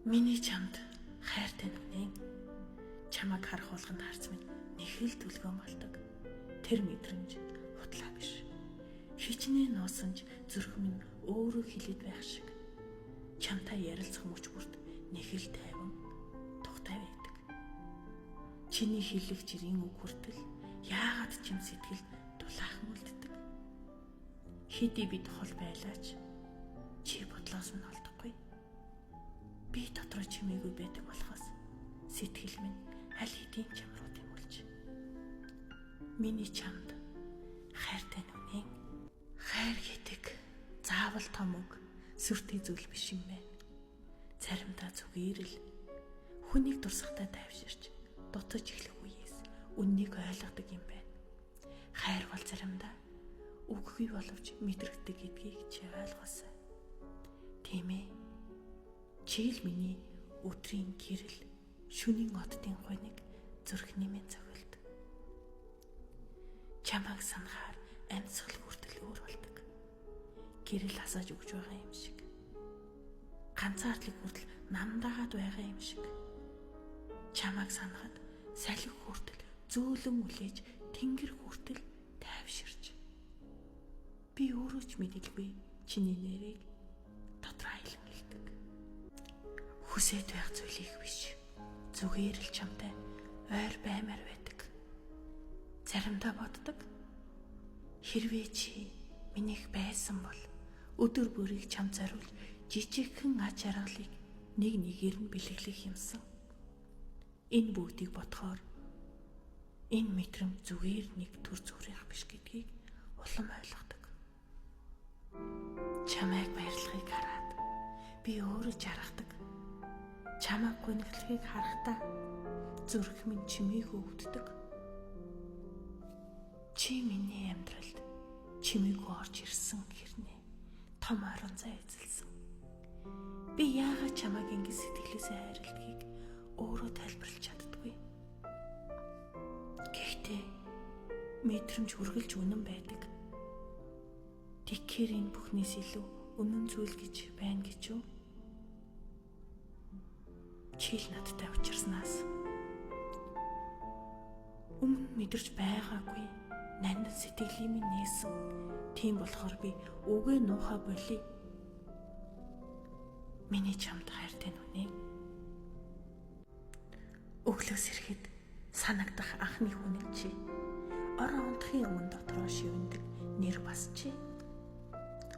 Миний чамд хайртай нүнэ. Чамайг харах болгонд харц минь нэг л түлгэн болдог. Тэр мэдрэмж хутлаа биш. Хичнээн нуусан ч зүрх минь өөрөө хилээд байх шиг. Чамтай ярилцах мөч бүрт нэг л тайван тухтай байдаг. Чиний хэлэх жирийн үг хүртэл яагаад ч юм сэтгэл дулаахан үлддэг. Хэдий бид хол байлаач чи бодлоос минь олдохгүй. Би дотроо чимээгүй байдаг болохоос сэтгэл минь аль хэдийн чам руу тэмүүлж. Миний чамд хайртай нүнэ. Хайр гэдэг заавал том үг, сүртэй зүйл биш юм байна. Заримдаа зүгээр л хүнийг дурсахтай тайвширч дутаж эхлэх үеэс үннийг ойлгодог юм байна. Хайр бол заримдаа үггүй боловч мэдрэгдэг гэдгийг чи ойлгосоо. Тийм ээ. Чи л миний өдрийн гэрэл, шөнийн оддын гуниг, зүрхний минь цохилт. Чамайг санахаар амьсгал хүртэл өөр болдог. Гэрэл асааж өгч байгаа юм шиг. Ганцаардлыг хүртэл намдаагаад байгаа юм шиг. Чамайг санахад салхи хүртэл зөөлөн үлээж, тэнгэр хүртэл тайвширч. Би өөрөө ч мэдэлгүй чиний нэрийг дотор аялан хэлдэг. Хүсээд байх зүйлийг биш. Зүгээр л чамтай ойр баймар байдаг. Заримдаа боддог. Хэрвээ чи минийх байсан бол өдөр бүрийг чам зориулж жижигхэн ач жаргалыг нэг нэгээр нь бэлэглэх юмсан. Энэ бүгдийг бодохоор энэ мэдрэмж зүгээр нэг төр зүрх биш гэдгийг улам ойлгодог. Чамайг баярлахыг хараад би өөрөө жаргадаг. Чамайг гуниглахыг харахтаа зүрх минь чимээгүй өвддөг. Чи миний амьдралд чимээгүй орж ирсэн хэрнээ том орон зай эзэлсэн. Би яагаад чамайг ингэ сэтгэлээсээ хайрладгийг өөрөө тайлбарлаж чаддаггүй. Гэхдээ мэдрэмж үргэлж үнэн байдаг. Тэгэхээр энэ бүхнээс илүү үнэн зүйл гэж байна гэж юу? Чи л надтай учирснаас өмнө мэдэрч байгаагүй нандин сэтгэлийн минь нээсэн. Тийм болохоор би үгээ нуухаа болий. Миний чамд хайртай нүнэ. Өглөөс ирэхэд санагдах анхны хүн нь чи. Орон унтахын өмнө дотроо шивэндэг нэр бас чи.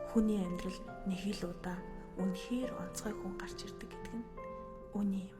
Хүний амьдрал нэг л удаа үнэхээр онцгой хүн гарч ирдэг гэдэг нь үнэн юм.